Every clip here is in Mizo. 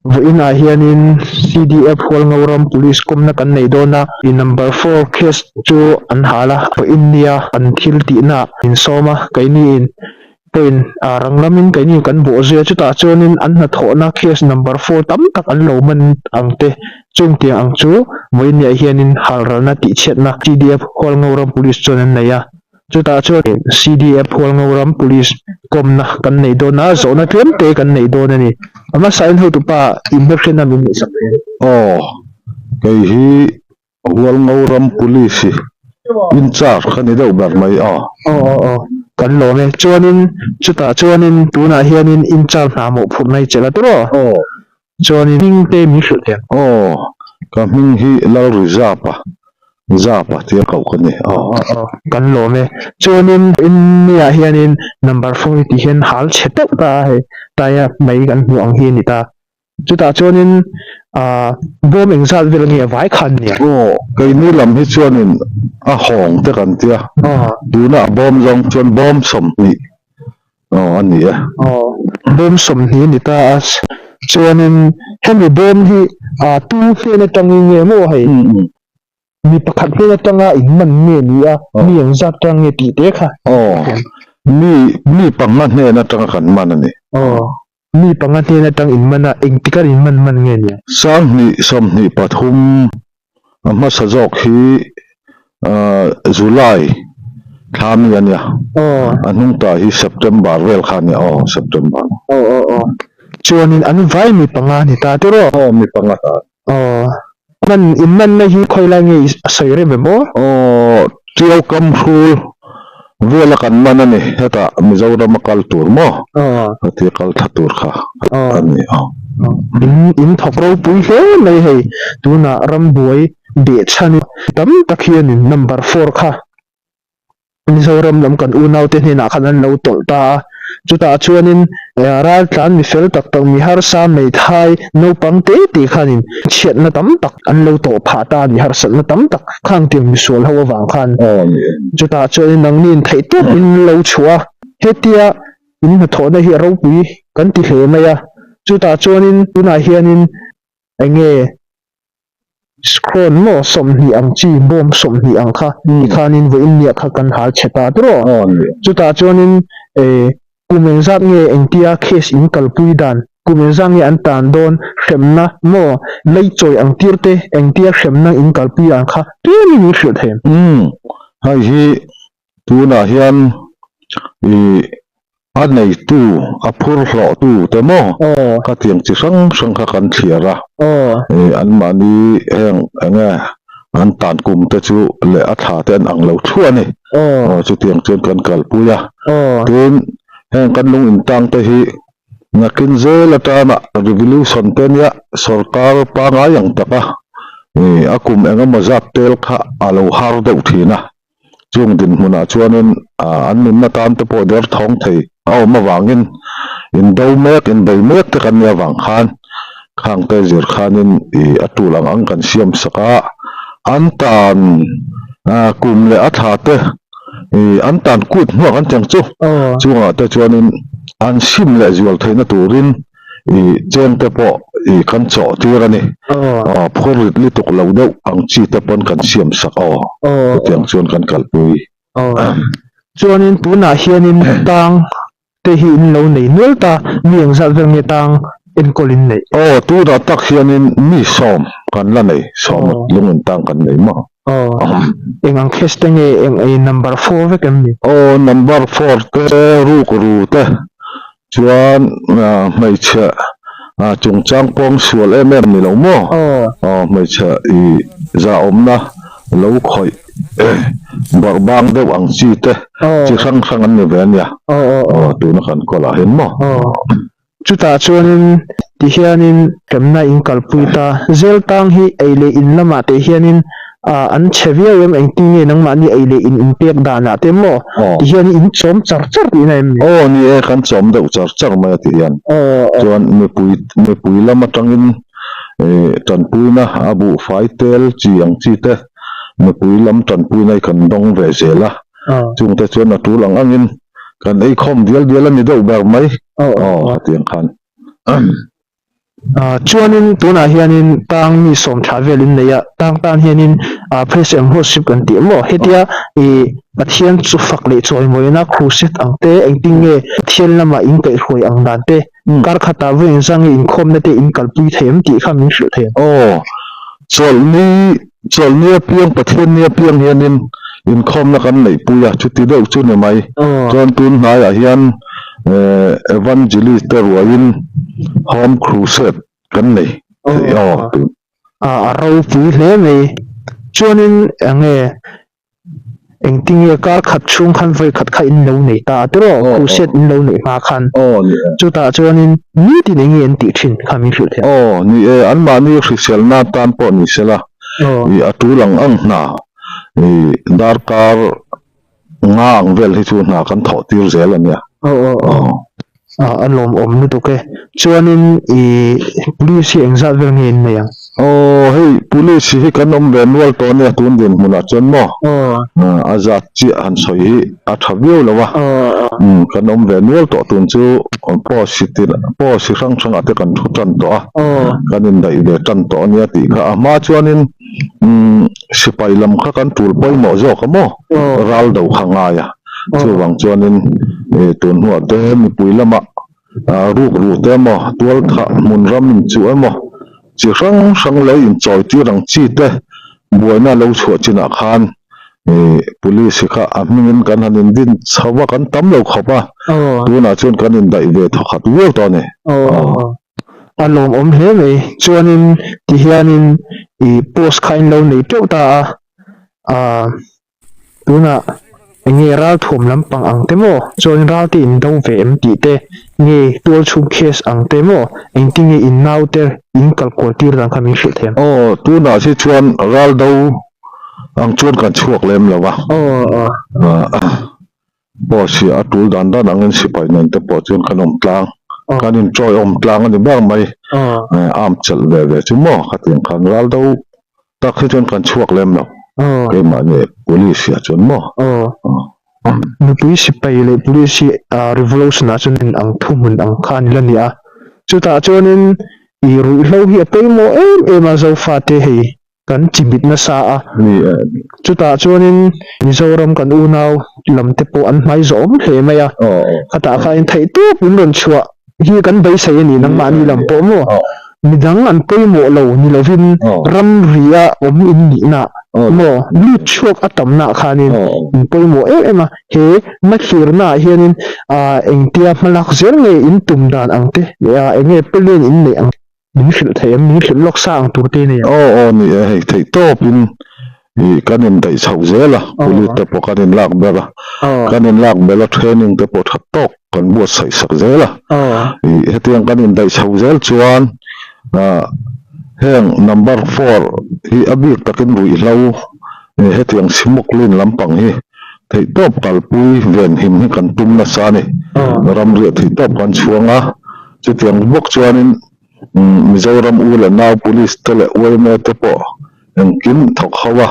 Vawiinah hianin CDF Hualngoram Police kawmna kan nei dawn a, i number four case chu an hal a, vawiin nia an thil tihna min sawm a, keiniin pawhin rang lamin keini kan bawh zui a, chutah chuanin an hnathawhna case number four tam tak an lo man ang te, chungtiang ang chu vawiin niah hianin halralna tihchhiatna CDF Hualngoram Police chuan an nei a. Chutah chuan CDF Hualngoram Police kawmna kan nei dawn a, zawhna tlem te kan nei dawn a ni. A hmasain hotupa inhmehrenna min neihsak thei. Aw, kei hi Hualngoram Police in charge ka ni deuh ber mai a. Aw aw aw, kan lawm e. Chuanin chutah chuanin tunah hianin in charge hna mawhphurhna i chelh a tiraw? Aw. Chuanin hming te min hrilh thei ang. Aw, ka hming hi Lalrizapa Zapa tia koh ka ni. Aw aw kan lawm e. Chuanin India hianin number four hi tih hian hal chhe teuh ta a hei taia mai kan hmuh ang hi a ni ta. Chutah chuanin ah bawm engzat vel nge vai khan nia? Aw keini lam hi chuanin a hawng te kan tia. Tuna a bawm zawng chuan bawm 20 aw a ni e. Aw bawm 20 a ni ta a. Chuanin hemi bawm hi ah tu hnen atangin nge maw hei? Mi pakhat hnen atanga in man nge ni a, mi eng zat tang nge tih te kha. Aw, mi mi panga hnen atanga kan man a ni. Aw, mi panga hnen atang in man a, engtik a in man man nge ni? 2023 a hmasa zawk hi July thla mi a nia, a hnung ta hi September vel kha a nia, aw September. Aw aw aw, chuanin an vai mi panga a ni ta tiraw? Aw, mi panga ta. Aw, man in manna hi khawi lai nge a sawi rem em aw? Aw, Tiau kam hrul vela kan man a ni, hetah Mizoram a kal tur maw? Aw. Hetia kal thla tur kha a ni aw. In in thawk ropui hle mai hei, tunah rambuai behchhan tam tak hianin number four kha Mizoram lam kan unaute hnenah khan an lo tawlh ta a, chutah chuanin raltlan mi fel tak tak, mi harsa, hmeithai, naupang te te khanin chhiatna tam tak an lo tawh phah ta a ni, harsatna tam tak khang tiang misual ho avang khan. Chutah chuanin nangniin theih tawp in lo chhuah a, hetia in hnathawhna hi a ropui kan ti hle mai a, chutah chuanin tunah hianin eng nge Scroll maw 20 ang chi bawm 20 ang kha tikhanin vawiin nia kha kan hal chhe ta tiraw? Chutah chuanin kum engzat nge engtia case in kalpui dan, kum engzat nge an tan dawn hremna maw lei chawi ang tir te engtia hremna in kalpui ang kha tlemin min hrilh thei. Umm hei hi Tunah hian ih a neitu, a phur hlawhtu te maw khatiang chi hrang hrang kha kan thliar a, ih anmahni heng eng nge an tan kum te chu leh a thla te an ang lo thluah a ni. Aw chutiang chuan kan kalpui a, tin heng kan lung intang te hi nakin zel atana revolution te nia sorkar pangai ang taka ih a kum eng emaw zat tel kha a lo har deuh thin a. Chung dinhmunah chuanin an nunna tan te pawh der thawng thei a awm avangin indo mek, inbei mek te kan nih avang khan khang te zir khanin ih a tul ang ang kan siam sak a, an tan kum leh a thla te ih an tan kut hnuah kan cheng chu chungah te chuanin an sim leh zual theihna turin I chen te pawh i kan chawh tir a ni. Aw phur rit lutuk lo deuh ang chi te pawn kan siam sak aw. Chutiang chuan kan kalpui. Aw chuanin tunah hianin tang te hi in lo nei nual ta, mi engzat vel nge tang enkawl in neih? Aw tunah tak hianin mi 10 kan la nei, 10 lung in tang kan nei maw. Aw eng ang case te nge eng ei number four vek em ni? Aw number four te ruk ru te Chuan hmeichhe chungchang pawng sual em em ni lo maw? Aw hmeichhe i zahawmna lo khawih bawrh bang deuh ang chi te chi hrang hrang an ni ve a nia. Aw tuna kan call ah hian maw? Chutah chuanin tihianin hremna in kalpui ta. Zel tang hi ei leh in lamah teh hianin an chhe viau em engtin nge nangmahni ei leh in inpek danah te maw ti hian in chawm char char tihna em ni? Aw ni e kan chawm deuh char char mai a ti hian chuan mipui mipui lam atangin tanpuina a buhfai tel chi ang chi te mipui lam tanpuina hi kan dawng ve zel a chungte chuan a tul ang angin kan eikhawm dial dial a ni deuh ber mai aw hetiang khan. Chuanin tunah hianin tang mi sawm thla vel in nei a, tang tan hianin praise and worship kan tih maw? Hetia ih Pathian chu fak leh chawimawina crusade ang te, engtin nge Pathian lama in kaihhruai ang dan te, kar khatah vawi engzah nge inkhawmna te in kalpui thei em tih kha min hrilh thei ang. Aw, chawlhni, chawlhni apiang Pathian ni apiang hianin inkhawmna kan neihpui a, chuti deuh chu ni mai. Chuan tun hnaiah hian Evangelist te ruaiin Home Crusade kan nei thei aw. A ropui hle mai. Chuanin eng nge Engtinge kar khat chhung khan vawi khat kha in lo nei ta a tiraw? Crusade in lo neih hma khan. Chutah chuanin nitin enge an tih thin kha min hrilh theih ang. Aw, ni e, anmahni hriselna tan pawh ni sela, i a tul ang ang hna, i darkar nga ang vel hi chu hna kan thawh tir zel a nia. Aw aw aw. A lawmawm lutuk e. Chuanin i police hi engzat vel nge in nei ang? Aw hei police hi kan awm ve nual tawh ania tun dinhmunah chuan maw? A zat chiah han sawi hi a tha viau lo a. Kan awm ve nual tawh tun chu post hi tin post hi hrang hrangah te kan thu tan tawh a. Kan indaih ve tan tawh ania tih kha a hma chuanin sipai lam kha kan tul pawimawh zawk a maw? Ral do kha ngai a. Chuvang chuanin tun hnuah te mipui lamah ruk ruh te emaw, tual thah hmun ram inchuh emaw, chi hrang hrang leh inchawi tir ang chi te buaina lo chhuah chinah khan Police hi kha a hmingin kan han indin chho a, kan tam lo khawp a, tunah chuan kan indaih ve thawkhat viau tawh a ni. A lawmawm hle mai. Chuanin tihianin i post kha in lo nei teuh ta a, Tunah eng nge ralthuam lampang ang te maw? Chuan ral te in do ve em tih te, nge tual chhung case ang te maw? Engtin nge in nau te in kal kual tir dan kha min hrilh thei ang? Aw, tunah hi chuan ral do ang chuan kan chhuak lem lo a. Aw aw. Pawh si a tul dan dan angin sipai nen te pawh chuan kan awm tlang, kan inchawi awm tlang a ni ber mai. Arm chelh ve ve chu maw khatiang khan ral do tak hi chuan kan chhuak lem lo keimahni police ah chuan maw. Nupui sipai leh police hi revolution ah chuan in ang thuhmun ang kha an la ni a, chutah chuanin i ruihhlo hi a pawimawh em em a Zofate hei kan chimit nasa a, chutah chuanin Mizoram kan unau lam te pawh an hmai zawh awm hle mai a, khatah khain theihtawp in rawn chhuah hi kan beisei a ni nangmahni lam pawh maw, midang an pawimawh lo ni lovin ramria awm in nihna maw lut chhuak a tamna khanin in pawimawh em em a, he hmathirna ah hianin engtia hmalak zel nge in tum dan ang te leh enge plan in neih ang. Min hrilh thei em? Min hrilh lawk sa ang tur te nei ang. Aw aw ni e, hei theih tawpin ih kan indaih chhoh zel a, police te pawh kan inlak ber a, kan inlak bel a training te pawh tha tawk kan buatsaih sak zel a, ih hetiang kan indaih chhoh zel chuan ah heng number four hi a bik takin ruihhlo ih hetiang smuggling lampang hi theih tawp kalpui venhim hi kan tum nasa a ni, ramriah theih tawp kan chhuang a. Chutiang bawk chuanin Mizoram u leh nau Police te leh yma te pawh engkim thawk ho a,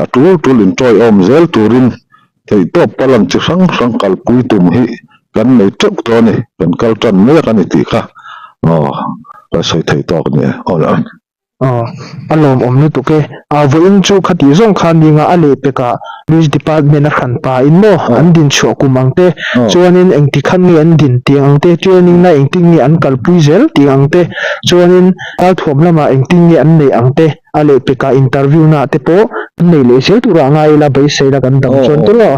a tul tul inṭawiawm zel turin theihtawp palan chi hrang hrang kalpui tum hi kan nei teuh tawh a ni, kan kal ṭan mek a ni tih kha aw ka sawi thei tawk a ni e. Aw le. Aw, a lawmawm lutuk e. A vawiin chu khati zawng khan ninga a lehpekah Police Department a hran pa in maw an din chhuah kum ang te, chuanin engti khan nge an din tiang ang te, training na engtin nge an kalpui zel tiang ang te, chuanin ralthuam lamah engtin nge an neih ang te, a lehpekah interview na te pawh an nei leh zel turah ngai ila beisei la kan dang chuan tawh a,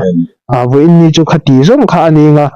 a vawiin ni chu khati zawng kha a ninga.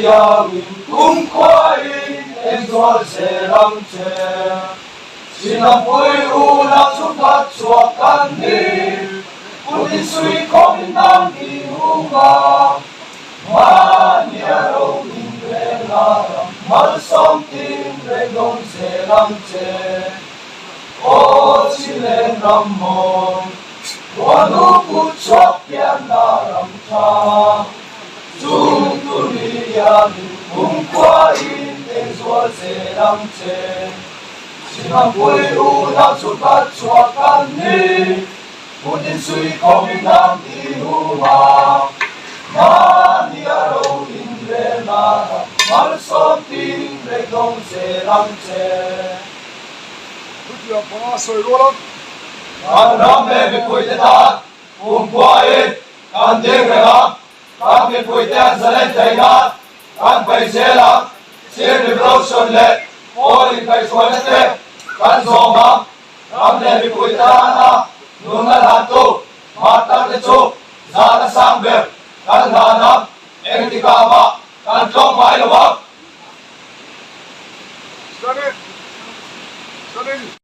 iangin kumkhuain engzual zel ang che. Sinapui unau chhungkhat chhuak kan ni, Kut insuih khawmin nang ti hung a, Mahni a ro in rel a ram malsawm tin reng dawng zel ang che. Aw Chileng ram mawi, Khuanu kut chhuak pianna ram tha, Chung tuni iangin kumkhuain engzual zel ang che. Singapui unau chhungkhat chhuak kan ni, Kut insuih khawmin an ti hum a, Mahni a ro inrelna ram malsawm tin reng dawng zel ang che. Chutiang panga sawi rual a. Kan ram leh mipuite tan kumkhuain kan ding reng a, kan mipuite an zalen theih nan kan bei zel a, Chin Revolution leh Pawl inkaihhruaina te kan zawm a, ram leh mipui tana nunna hlantu Martar te chu zahna sang ber kan hlan a, engtikah mah kan tlawm ngai lo ang. Standing! Standing!